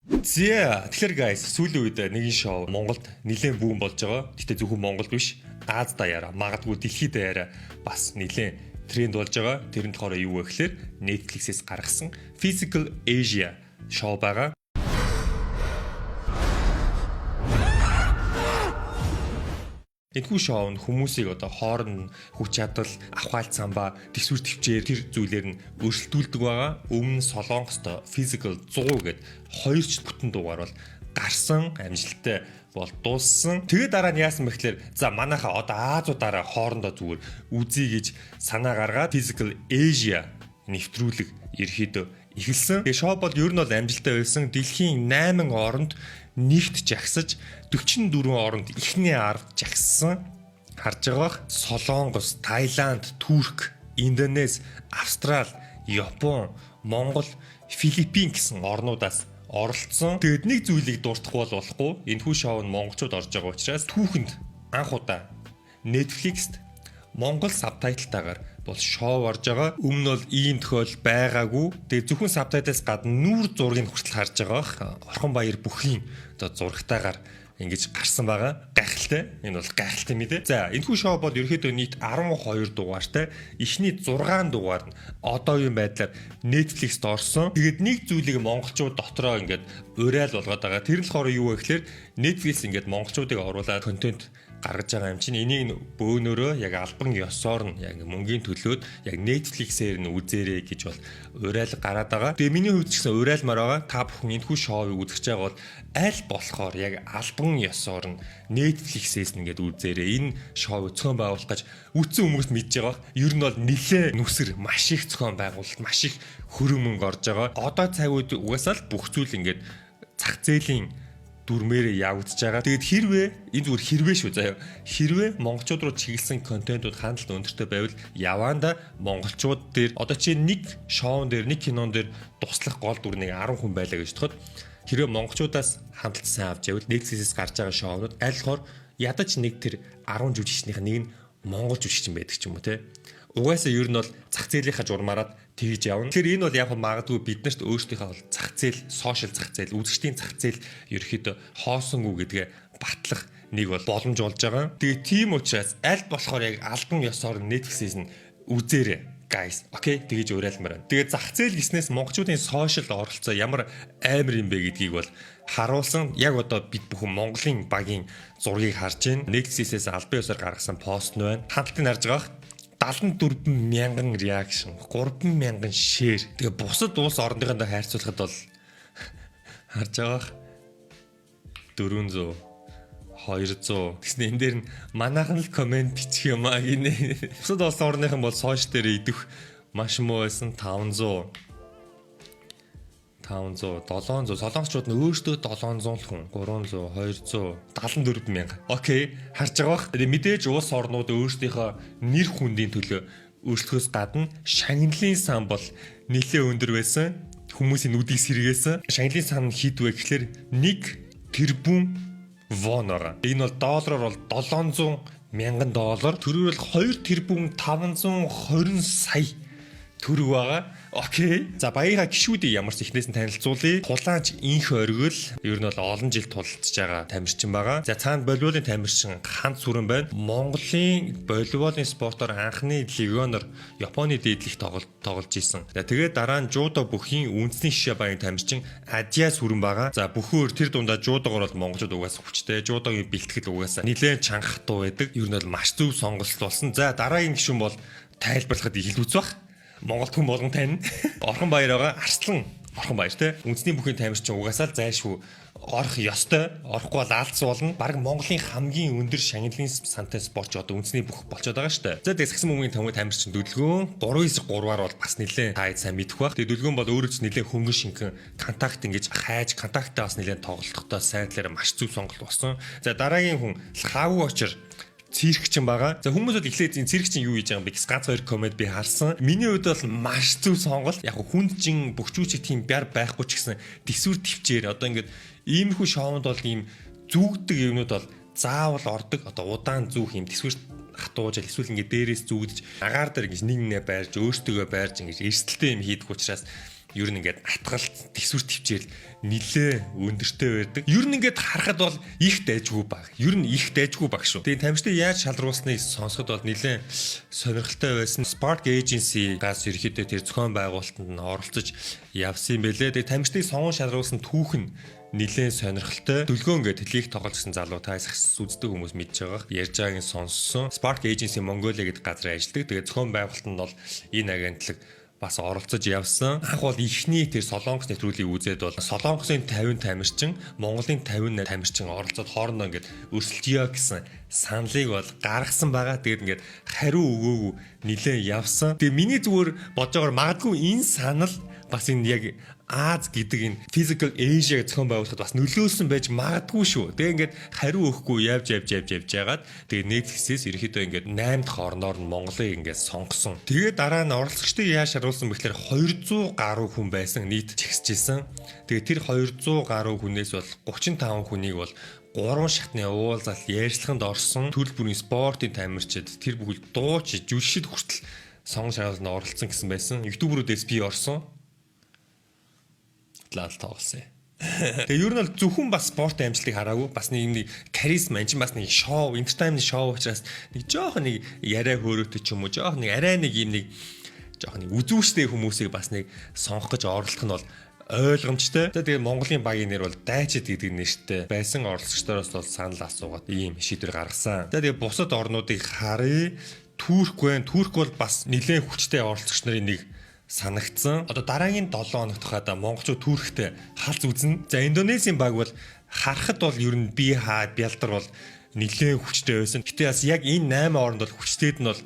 За, тэгэхээр guys, сүүлийн үед нэгэн шоу Монголд нэлээд boom болж байгаа. Гэхдээ зөвхөн Монголд биш, Аз даяараа, магадгүй дэлхийд даяараа бас нэлээд тренд болж байгаа. Тэр нь болохоор юу вэ гэхээр Netflix-ээс гаргасан Physical Asia шоу байгаа. Энэхүү шоу нь хүмүүсийг одоо хооронд хүч чадал, авхаалт самба, төсвөр төвчээр тэр зүйлээр нь өрсөлдүүлдэг байгаа. Өмнө нь Солонгост Physical 100 гээд хоёр ч бүтэн дугаар бол гарсан, амжилттай бол дууссан. Тэгээ дараа нь яасан бэ гэхээр за манайхаа одоо Азуудаараа хоорондоо зүгээр үзье гэж санаа гаргаад Physical Asia нэвтрүүлэг ерөөхдөө эхэлсэн. Тэгээ шоу бол ер нь бол амжилттай байсан. Дэлхийн 8 оронд нэгт жагсаж, 44 оронд эхний 10 жагссан. Харж байгаа бах, Солонгос, Таиланд, Турк, Индонез, Австрал, Япон, Монгол, Филиппин гэсэн орнуудаас оролцсон. Тэгээд нэг зүйлийг дуртахгүй бол болохгүй. Энэхүү шоу нь монголчууд орж байгаа учраас түүхэнд анх удаа Netflix-т Монгол subtitle тайгаар бол шоу орж байгаа. Өмнө нь бол ийм тохиол байгаагүй. Тэгээ зөвхөн subtitle аас гадна нүүр зургийг хүртэл харж байгаа бах. Орхон баяр бүхийн одоо зурагтайгаар ингэж гарсан байгаа. Гайхалтай. Энэ бол гайхалтай мэдээ. За, энэхүү шоу бол ерөөхдөө нийт 12 дугаартай. Эхний 6 дугаар нь одоогийн байдлаар Netflix-т орсон. Тэгээд нэг зүйлийг монголчууд дотроо ингээд уриал болгоод байгаа. Тэр нь болохоор юу вэ гэхээр Netflix ингээд монголчуудыг оруулаад контент гаргаж байгаа юм чинь энийг бөөнөрөө яг албан ёсоор нь яг мөнгөний төлөөд яг Netflix-ээр нь үзээрэй гэж бол уриал гараад байгаа. Тэгээ миний хувьд ч гэсэн уриалмаар байгаа. Та бүхэн энэхүү шоуыг үзэж байгаа бол аль болохоор яг албан ёсоор нь Netflix-ээс нь ингээд үзээрэй. Энэ шоу зохион байгуулах гэж үтсэн хүмүүс мэдж байгаа. Ер нь бол нэлээ нүсэр, маш их зохион байгуулалт, маш их хөрөнгө мөнгө орж байгаа. Одоо цаг үед угаасаа л бүх зүйл ингээд зах зээлийн дүрмээрээ явагдаж байгаа. Тэгээд хэрвээ энэ зүгээр хэрвээ шүү заяа. Хэрвээ монголчууд руу чиглэсэн контентууд хандлт өндөртэй байвал яваанда монголчууд дээр одоо чи нэг шоун дээр, нэг кинон дээр туслах гол дүр нэг 10 хүн байлаа гэж бодоход, хэрвээ монголчуудаас хандлт сайн авч явбал Netflix-ээс гарч байгаа шоунууд аль болохоор ядаж нэг тэр 10 жүжигчнийх нэг нь монгол жүжигчин байдаг ч юм уу те. Угаасаа ер нь бол зах зээлийнхаа журмаараад тэгж явна. Тэгэхээр энэ бол яг магадгүй биднэрт өөрсдийнхөө бол зах зээл, social зах зээл, үзэгчдийн зах зээл ерөөхдөө хоосонгүй гэдгээ батлах нэг бол боломж болж байгаа. Тэгээ тийм учраас аль болохоор яг албан ёсоор Netflix-ээс нь үзээрэй, guys. Okay, тэгэж уриалмаар байна. Тэгээ зах зээл гэснээс монголчуудын social оролцоо ямар амар юм бэ гэдгийг бол харуулсан. Яг одоо бид бүхэн Монголын багийн зургийг харж байна. Netflix-ээс албан ёсоор гаргасан пост нь байна. Хандлтыг харж байгаа, 74 мянган reaction, 3 мянган share. Тэгээ бусад улс орныхонтой харьцуулахад бол харж байгаа, 400, 200 гэснээр энэ дээр нь манайхан л comment бичих юм аа гинэ. Бусад улс орныхан бол social дээр идэх маш муу байсан. 500, 500, 700. Солонгосчууд нь өөрсдөө 700 л хүн, 300, 200, 74 мянга. Okay, харж байгаа бах. Тэгээ мэдээж улс орнууд өөрсдийнхөө нэр хүндийн төлөө өрсөлдөхөөс гадна шагналын сан бол нэлээд өндөр байсан. Хүмүүсийн нүдийг сэргээсэн. Шагналын сан хэд вэ гэхлээр 1 тэрбум вон байгаа. Энэ бол доллараар бол 700 мянган доллар. Төрөөр бол 2 тэрбум 520 сая төгрөг байгаа. Okay. За, багийнхаа гишүүдийг ямар ч эхнээс нь танилцуулъя. Тулаанч Инх Оргил ер нь бол олон жил тулалдаж байгаа тамирчин байгаа. За, цаанд волейболын тамирчин Хант Сүрэн байна. Монголын волейболын спортоор анхны легионер, Японы дээдлэх тоглолт тоглож исэн. За, тэгээд дараа нь жудо бүхийн үндэсний шишээ багийн тамирчин Адья Сүрэн байгаа. За, бүхөөр тэр дундаа жудогоор бол монголчууд угаасаа хүчтэй. Жудогийн бэлтгэл угаасаа нэлээд чанга хатуу байдаг. Ер нь бол маш зөв сонголт болсон. За, дараагийн гишүүн бол тайлбарлахад их илүү бах. Монголд хүн болгон тань. Орхон баяр байгаа. Арслан Орхон баяр те. Үндэсний бүхийн тамирчин угаасаа л зайлшгүй орох ёстой. Орохгүй бол алдсан болно. Бараг Монголын хамгийн өндөр шагналын сантай спортч одоо үндэсний бүх болчиход байгаа шүү дээ. За, тэгээ сагсан бөмбөгийн тамирчин Дүлгөөн 3-9 3-аар бол бас нэлээд та сайн мэдэх байх. Тэгээ Дүлгөөн бол өөрөө ч нэлээд хөнгөн шингэн, контакт ингэж хайж, контакттай бас нэлээд тоглолттой сайн талаараа маш зөв сонголт болсон. За, дараагийн хүн Хавуу очир циркчин байгаа. За, хүмүүс бол эхлээд энэ циркчин юу хийж байгаа юм бэ гэсэн ганц хоёр comment би харсан. Миний хувьд бол маш зөв сонголт. Яг хүнд чин бөхчүүч тийм бяр байхгүй ч гэсэн төсвөр төвчээр одоо ингээд иймэрхүү шоунд бол ийм зүүгдэг юмнууд бол заавал ордог. Одоо удаан зүүх юм төсвөр хатууж, эсвэл ингээд дээрээс зүүгдэж, агаар дээр ингэж нэг нэ байрж, өөртөөгөө байрж, ингэж эрсдэлтэй юм хийдэг учраас Ер нь ингээд атгалт, тэсвэр төвчээл нилээ өндөртэй байдаг. Ер нь ингээд харахад бол их дайжгүй баг. Ер нь их дайжгүй баг шүү. Тэгээ тамирчдыг яаж шалруулсныг сонсоход бол нилээ сонирхолтой байсан. Spark Agency-гаас ерөөхдөө тэр зохион байгуулалтанд нь оролцож явсан юм бэлээ. Тэгээ тамирчдыг сонгон шалруулсан түүх нь нилээн сонирхолтой. Дүлгөөн гэдэг лиг тоглож гисэн залуу та үздэг хүмүүс мэдж байгаа. Ярьж байгааг нь сонссон. Spark Agency Mongolia гэдэг газар ажилладаг. Тэгээ зохион байгуулалтанд бол энэ агентлаг бас оролцож явсан. Анх бол эхний тэр Солонгос нэвтрүүлгийг үзээд бол Солонгосын 50 тамирчин, Монголын 50 тамирчин оролцоод хоорондоо ингээд өрсөлдөё гэсэн саналыг бол гаргасан байгаа. Тэгээд ингээд хариу өгөөгүй нилээн явсан. Тэгээ миний зүгээр бодож байгаагаар магадгүй энэ санал бас энэ яг Аз гэдэг энэ Physical Asia зохион байгуулахад бас нөлөөлсөн байж магадгүй шүү. Тэгээ ингээд хариу өгөхгүй явж явж явж явж яагаад тэгээ Netflix-ээс ерөөхдөө ингээд 8 дахь орноор нь Монголыг ингээд сонгосон. Тэгээ дараа нь оролцогчдыг яаж шаруулсан бэ гэхээр 200 гаруй хүн байсан нийт чагсажсэн. Тэгээ тэр 200 гаруй хүнээс бол 35 хүнийг бол гурван шатны уулзалт ярьцлаганд орсон. Төрөл бүрийн спортын тамирчид, тэр бүхэл дууч, жүжигчид хүртэл сонгон шалгалтанд оролцсон гэсэн байсан. YouTuber-үүдээс би орсон лал тоглосон. Тэгээ ер нь бол зөвхөн бас спортын амжилтыг хараагүй, бас нэг юм нэг харизма энэ чинь бас нэг шоу, entertainment шоу учраас нэг жоохон нэг яриа хөөрөөтэй ч юм уу, жоохон нэг арай нэг юм нэг жоохон нэг үзүүштэй хүмүүсийг бас нэг сонгох гэж оролдох нь бол ойлгомжтой. Тэгээ Монголын багийн нэр бол Дайчид гэдэг нэртэй байсан, оролцогчдоос бол санал асуугаад ийм шийдвэр гаргасан. Тэгээ бусад орнуудыг харъя. Турк байна. Турк бол бас нэлээд хүчтэй оролцогч нарын нэг санагдсан. Одоо дараагийн 7 хоногт хахад монголчууд Турктэй халз үзнэ. За, Индонезийн баг бол харахад бол ер нь би хаа бялдар бол нэлээд хүчтэй байсан. Гэтэ бас яг энэ 8 оронд бол хүчтэйд нь бол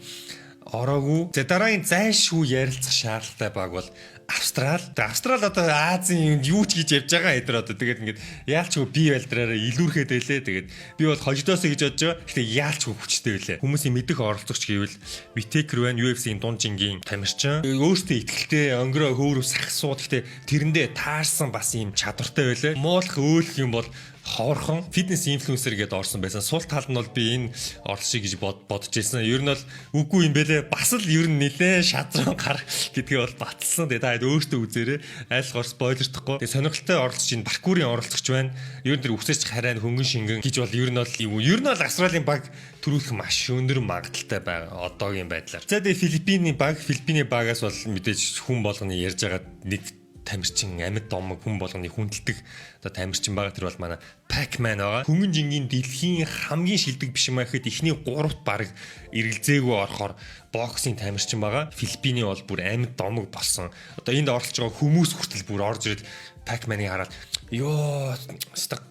ороогүй. За, дараагийн зайлшгүй ярилцах шаардлагатай баг бол Австрал. Тэгээ Австрал одоо Азийн юу ч хийж явж байгаа эдэр одоо тэгээд ингээд яалчгүй би байлдраараа илүүрхэд байлээ. Тэгээд би бол хождоосоо гэж бодож байгаа. Гэтэ яалчгүй хүчтэй байлээ. Хүмүүсийн мэдэх оролцогч гэвэл Whittaker байна, UFC-ийн дунд жингийн тамирчин. Өөртөө итгэлтэй, өнгөрөө хөөрөв сахсууд. Гэтэ тэрэндээ таарсан бас ийм чадвартай байлээ. Муулах өөлөх юм бол ховорхон fitness influencer гэдээ орсон байсан. Сул тал нь бол би энэ оролцъё гэж бодож ирсэн. Ер нь бол үгүй юм бэлээ. Бас л ер нь нилээ шадран гар гэдгийг бол баталсан. Тэгээ та өөртөө үзээрэй. Аль гор spoiler-дохгүй. Тэгээ сонирхолтой оролцож энэ parkour-ын оролцогч байна. Ер нь тэр үсэрч харайн хөнгөн шингэн гэж бол ер нь бол ер нь бол Австралийн баг төрүүлэх маш өндөр магадлалтай байгаа одоогийн байдлаар. За, тэгээ Филиппиний баг, Филиппиний багаас бол мэдээж хүн болгоны ярьж байгаа нэг тамирчин, амьд домог хүн болгоны хүндэлдэг одоо тамирчин байгаа, тэр бол манай Pac-Man байгаа. Хөнгөн жингийн дэлхийн хамгийн шилдэг биш юм аа гэхэд эхний гуравт баг эргэлзээгүй орохоор боксын тамирчин байгаа. Филиппиний бол бүр амьд домог болсон. Одоо энд оролцож байгаа хүмүүс хүртэл бүр орж ирээд Pac-Man-ыг хараад ёо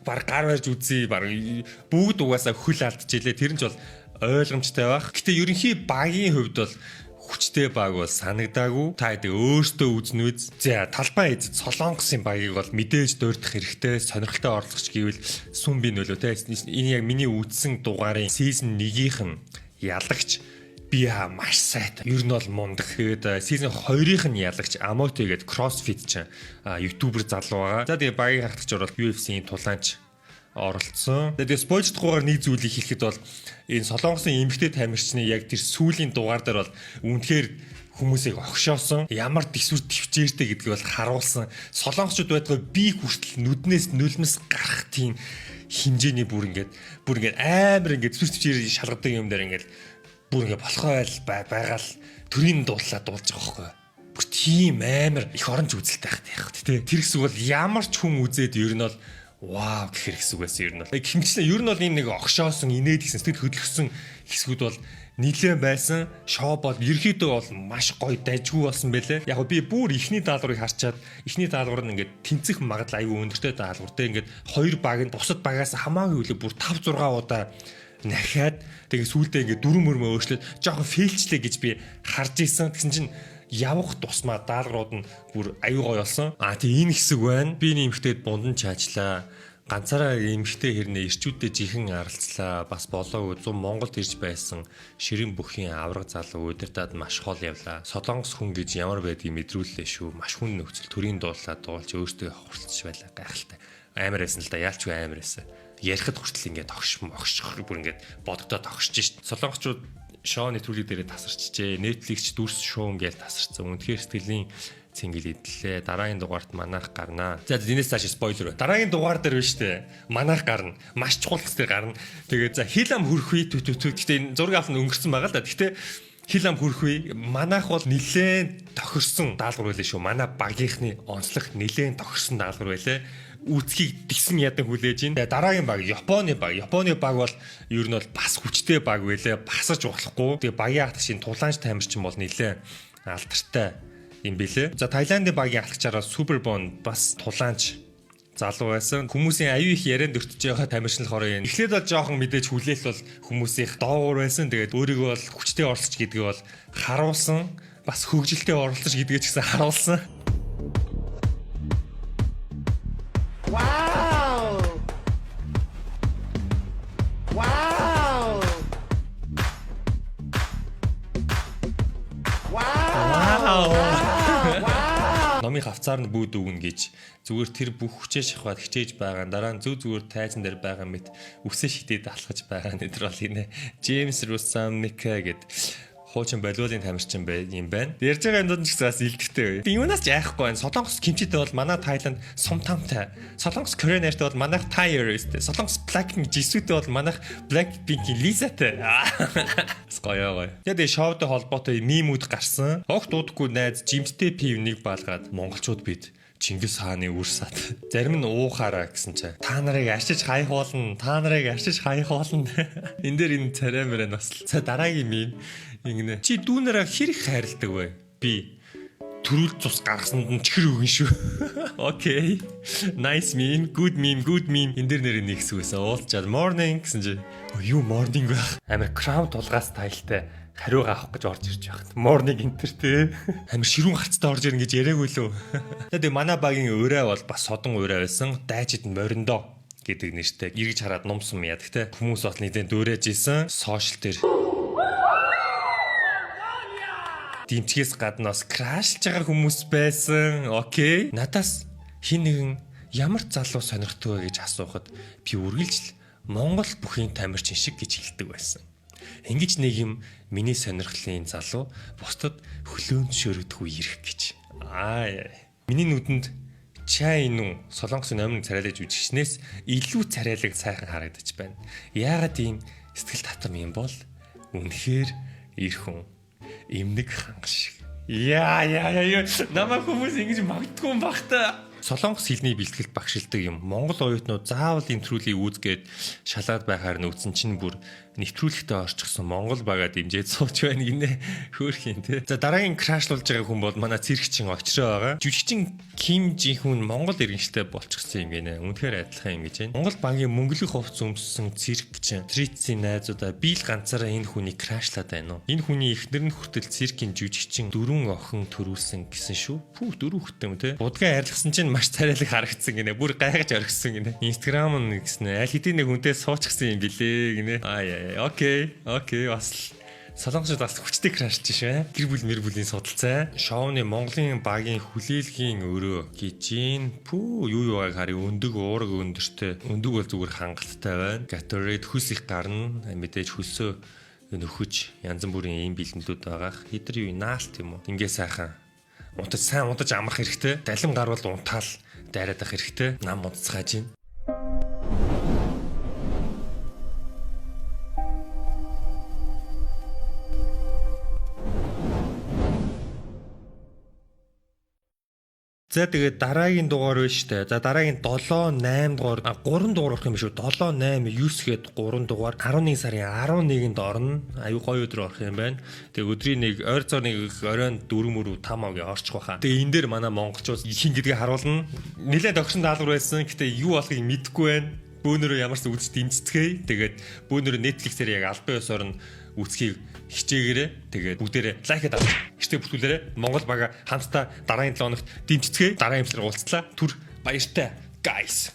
баг гар барьж үзье, баг бүгд угаасаа хөл алдчихлээ. Тэр нь ч бол ойлгомжтой байх. Гэтэ ерөнхий багийн хувьд бол хүчтэй баг бол санагдаагүй. Та хэдий өөртөө үзнэ үз. За, талбай эзэд Солонгосын багийг бол мэдээж дурдах хэрэгтэй. Сонирхолтой оролцогч гэвэл Сумбин нөлөө те. Энэ яг миний үзсэн дугаарын season 1-ийнх нь ялагч би маш сайтай. Ер нь бол мундаг. Тэгээд season 2-ийнх нь ялагч Амоти гэдэг CrossFit чинь YouTuber залуу байгаа. За, тэгээ багийн хахтагч бол UFC-ийн тулаанч оролцсон. Тэгээд spoiler-дохгүйгээр нэг зүйлийг хэлэхэд бол энэ Солонгосын эмэгтэй тамирчны яг тэр сүүлийн дугаар дээр бол үнэхээр хүмүүсийг огшоосон. Ямар төсвөр төвчээртэй гэдгийг бол харуулсан. Солонгосчууд байдгаа би хүртэл нүднээс нулимс гарах тийм хэмжээний бүр ингээд амар ингээд төсвөр төвчээр шалгадаг юм дээр ингээд бүр ингээд болохоо айл байгаал төрийн дуулаа дуулж байгаа байхгүй, бүр тийм амар их оронч үзэлтэй байх яг тий. Тэр хэсэг бол ямар ч хүн үзээд ер нь бол вау гэхэр хэсэг байсан ер нь бол. Хэмжлээ ер нь бол энэ нэг огшоосон, инээд гисэн, сэтгэл хөдлөсөн хэсгүүд бол нилээн байсан. Шоу бол ерөөхдөө бол маш гоё дажгүй болсон байлээ. Яг би бүр эхний даалгаврыг харчаад, эхний даалгавар нь ингээд тэнцэх магадлал аюу өндөртэй даалгавар те, ингээд хоёр баг нь бусад багаас хамаагүй үлээ бүр 5 6 удаа нахиад, тэгээ сүүлдээ ингээд дөрөв мөрмөө өөрчлөөд жоохон fail-члээ гэж би харж исэн. Тэгсэн чинь явах тусмаа даалгаврууд нь бүр аюу гоё болсон. А тий, энэ хэсэг байна. Би энэ эмэгтэйд бундан чаачлаа. Ганцаараа эмэгтэй хэрнээ ирчүүдтэй жихэн аралцлаа. Бас болоогүй 100 Монголд ирж байсан ширэн бүхийн авраг залуу удирдаад маш хол явлаа. Солонгос хүн гэж ямар байдгийг мэдрүүллээ шүү. Маш хүн нөхцөл төрийн дуулаа дуулж өөртөө хурцж байлаа. Гайхалтай. Амар байсан л да. Яалчгүй амар байсан. Ярихад хүртэл ингээд огш огш бүр ингээд бодогдоод огшж шít. Солонгосчууд шоу нэвтрүүлэг дээрээ тасарчжээ. Netflix ч дүрс шоу ингээл тасарсан. Үнэхээр сэтгэлийн Цэнгэл идлээ. Дараагийн дугаарт манайх гарнаа. За, энэс цааш spoiler бай. Дараагийн дугаар дээр биш үү? Манайх гарна. Маш чухал хэсгээр гарна. Тэгээд за, хил ам хөрхгүй тү тү тү. Гэтэ энэ зураг авах нь өнгөрсөн байгаа л да. Гэтэ хил ам хөрхгүй, манайх бол нилээн тохирсон даалгавар байлээ шүү. Манай багийнхны онцлог нилээн тохирсон даалгавар байлээ, үүсгийг тэгсэн ядан хүлээж байна. Дараагийн баг Японы баг. Японы баг бол ер нь бол бас хүчтэй баг байлээ. Басаж болохгүй. Тэгээ багийн ахлагчийн тулаанч тамирчин бол нилээн алдартай юм бэлээ. За, Таиландын багийн ахлагчаараа Супербон бас тулаанч залуу байсан. Хүмүүсийн аюу их ярианд өртөж байгаа тамирчин болохоор энэ. Эхлээд бол жоохон мэдээж хүлээлт бол хүмүүсийн доогуур байсан. Тэгээд өөрийгөө бол хүчтэй оролцож гэдгийг бол харуулсан. Бас хөгжилтэй оролцож гэдгээ ч гэсэн харуулсан. Wow! Wow! Wow! Вау! Номын хавцаар нь бүүд өгнө гэж зүгээр тэр бүх хүчээ шахаад хичээж байгаа. Дараа нь зүг зүгээр тайзан дээр байгаа мэт үсээ шидэд алхаж байгаа нэтэр бол гинэ. Джеймс Русан Мика гэд хуучин болиулын тамирчин бай юм байна. Ярьж байгаа юмнууд нь ч гэсэн бас илтгэвтэй. Би юунаас ч айхгүй байна. Солонгос кимчитэй бол манай Таиланд сумтамтай. Солонгос Korean Air-тэй бол манайх Thai Airways-тэй. Солонгос Blackpink Jisoo-тэй бол манайх Blackpink-ийн Lisa-тэй. Бас гоё гоё. Тэгээ шоутой холбоотой meme үүд гарсан. Огт удахгүй найз жимстэй пив нэг баалгаад монголчууд бид Чингис хааны үр сад. Зарим нь уухаараа гэсэн чинь та нарыг арчиж хаях болно. Та нарыг арчиж хаях болно. Энэ дээр энэ царай мөрөө бас. За, дараагийн meme ингэнэ. Чи дүүнэрээ хэр их хайрладаг вэ? Би төрүүл цус гаргасанд нь чихэр өгөн шүү. Okay. Nice meme, good meme, good meme. Энэ дээр нэр нэг хэсэг байсан. Уулзчаад morning гэсэн чи юу morning байх. Амар crown тулгаас тайлтай хариугаа авах гэж орж ирж байхад morning enter те. Амар ширүүн харцтай орж ирнэ гэж яриаггүй лөө. Тэгээ манай багийн урай бол бас содон урай байсан. Дайчид мориндоо гэдэг нэртэй. Эргэж хараад нумсан яадаг те. Хүмүүс бол нэгэн дөөрэж исэн. Social дээр дэмжихээс гадна бас crush лж байгаа хүмүүс байсан. Okay. Надаас хин нэгэн ямар залуу сонирхдаг вэ гэж асуухад би үргэлж л Монгол бүхийн тамирчин шиг гэж хэлдэг байсан. Ингэж нэг юм миний сонирхлын залуу бусдад хөлөөн шөрөгдөх үе ирэх гэж. Аа. Миний нүдэнд Чай нү Солонгосын номын царайлаж үжигчнээс илүү царайлаг сайхан харагдаж байна. Яагаад ийм сэтгэл татам юм бол, үнэхээр эр хүн эмнэг хангас шиг. Яа яа яа, намайг хүмүүс ингэж магтгүй юм бах та. Солонгос хэлний бэлтгэлд багшилдаг юм. Монгол оюутнууд заавал нэвтрүүлгийг үзгээд шалаад байхаар нь үзсэн чинь бүр нэвтрүүлэгтээ орчихсон Монгол багаа дэмжиж сууж байна гинэ. Хөөх юм те. За, дараагийн crush луулж байгаа хүн бол манай циркчин очроо байгаа. Жүжигчин Ким Жин Хүн Монгол иргэнштэй болчихсон юм гинэ. Үнэхээр адилхан юм гэж байна. Монгол багийн мөнгөлөг хувцас өмссөн циркчин Трицийн найзуудаа би л ганцаараа энэ хүнийг crush лаад байна уу? Энэ хүний эхнэр нь хүртэл циркийн жүжигчин дөрвөн охин төрүүлсэн гэсэн шүү. Пүү, дөрвөн хүүхдтэй юм те. Будгаа арилгасан чинь маш царайлаг харагдсан гинэ. Бүр гайхаж орхисон гинэ. Instagram нь гэсэн аль хэдийн нэг хүнтэй суучихсан юм билээ гинэ. Аа яа. Okay. Okay, бас л Солонгосчууд бас хүчтэй crush лж шээ. Гэр бүл мэр бүлийн судалцай. Шоуны Монголын багийн хүлээлгийн өрөө гэж ин. Пүү, юу юугааг харъя. Өндөг уураг өндөртэй. Өндөг бол зүгээр хангалттай байна. Gatorade, хөлс их гарна. Мэдээж хөлсөө нөхөж янз бүрийн ийм бэлэнлүүд байгаа. Хидэр юу наалт юм уу? Ингээ сайхан унтаж, сайн унтаж амрах хэрэгтэй. Далим гарвал унтаал дайраад ах хэрэгтэй. Нам унтцгааж байна. За, тэгээд дараагийн дугаар байна шүү дээ. За, дараагийн 7 8 дугаар, 3 дугаар орох юм биш үү? 7 8 9 гээд 3 дугаар 11 сарын 11-нд орно. Аюу гоё өдөр орох юм байна. Тэгээ өдрийн нэг ойр зоор нэг оройн 4 мөрөв 5 огийн орчих байхаа. Тэгээ энэ дээр манай монголчууд хин гэдгийг харуулна. Нилээд огшин даалгавар байсан. Гэтэ юу болохыг мэдэхгүй байна. Бөөнөрөө ямар ч үзэж дэмжицгээе. Тэгээд бөөнөрөө Netflix-ээр яг албан ёсоор нь үзхийг хичээгээрэй. Тэгээд бүгдээрээ like дарж, хэвчээ бүртгүүлээрэй. Монгол бага хамтдаа дараагийн 7 хоногт дэмжицгээе. Дараагийн эпизодоор уулзлаа. Түр баяртай, guys.